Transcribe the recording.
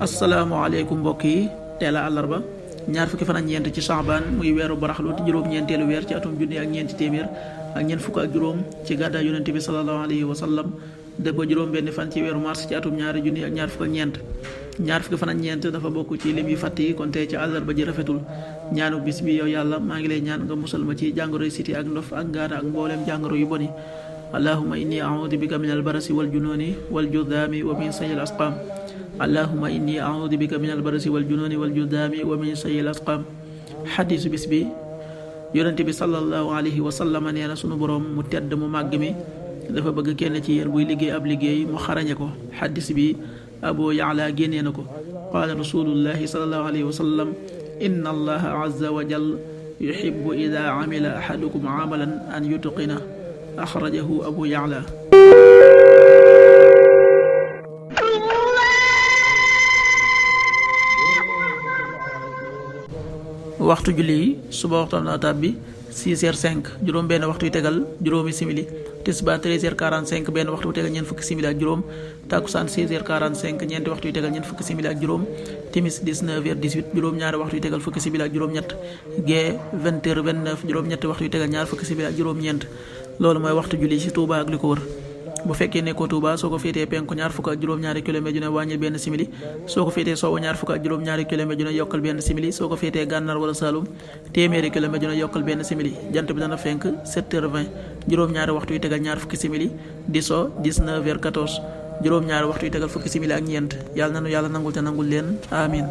asalaamaaleykum mbokk yi teel a àllarba ñaar fukki fan ak ñeent ci Saabaan muy weeru baraxlu te juróom-ñeenteelu weer ci atum junni ak ñeenti téeméer ak ñeent fukk ak juróom ci gàddaay yonente bi sallallahu alayhi wa sallam dëppoo juróom benn fan ci weeru mars ci atum ñaari junni ak ñaar fukk ak ñeent ñaar fukki fan ak ñeent dafa bokk ci lim yu fàtt yi kon tey ci àllarba ji rafetul ñaanu bis bi yow yàlla maa ngi lay ñaan nga musal ma ci jàngoroy siti ak ndof ak ngaana ak mbooleem jàngoro yu boni allahumma inni a'udhu bika min albarasi wal jununi wal judami wa min sayyi al asqam allahumma inni a'udhu bika min albarasi wal jununi wal judami wa min sayyi al asqam xadiisu bis bi yonente bi sallallahu alayhi wa sallam nee na sunu boroom mu tedd mu màgg mi dafa bëgg kenn ci yéen buy liggéey ab liggéey mu xarañe ko xadiis bi Abu Ya'la génnee na ko qaala rasulullahi sallallahu alayhi wa sallam inna allaha azza wa jal yuhibbu ida amila ahadukum amalan an yutqina axrajahu Abu Ya'la. waxtu julli yi suba waxtu na tàbbi 6h05 juróom benn waxtu yu tegal juróomi simili tisbaar 13h45 benn waxtu yu tegal ñeent fukki simili ak juróom takkusaan 16h45 ñeenti waxtu yu tegal ñeent fukki simili ak juróom timis 19h18 juróom ñaari waxtu yu tegal fukki simili ak juróom ñett gee 20h29 juróom ñetti waxtu yu tegal ñaar fukki simili ak juróom ñeent loolu mooy waxtu julli ci Touba ak li ko wër. bu fekkee nekkoo Touba soo ko féetee penku ñaar fukk ak juróom-ñaari kilomètre ju ne wàññil benn simili soo ko féetee sowwu ñaar fukk ak juróom-ñaari kilomètre ju ne yokkal benn simili soo ko féetee gànnaar wala Saloum téeméeri kilomètre ju ne yokkal benn simili jant bi dana fenk 7h20 juróom-ñaari waxtu yu tegal ñaar fukki simili di so 19h14 juróom-ñaari waxtu yu tegal fukki simili ak ñeent yàlla nanu yàlla nangul te nangul leen amin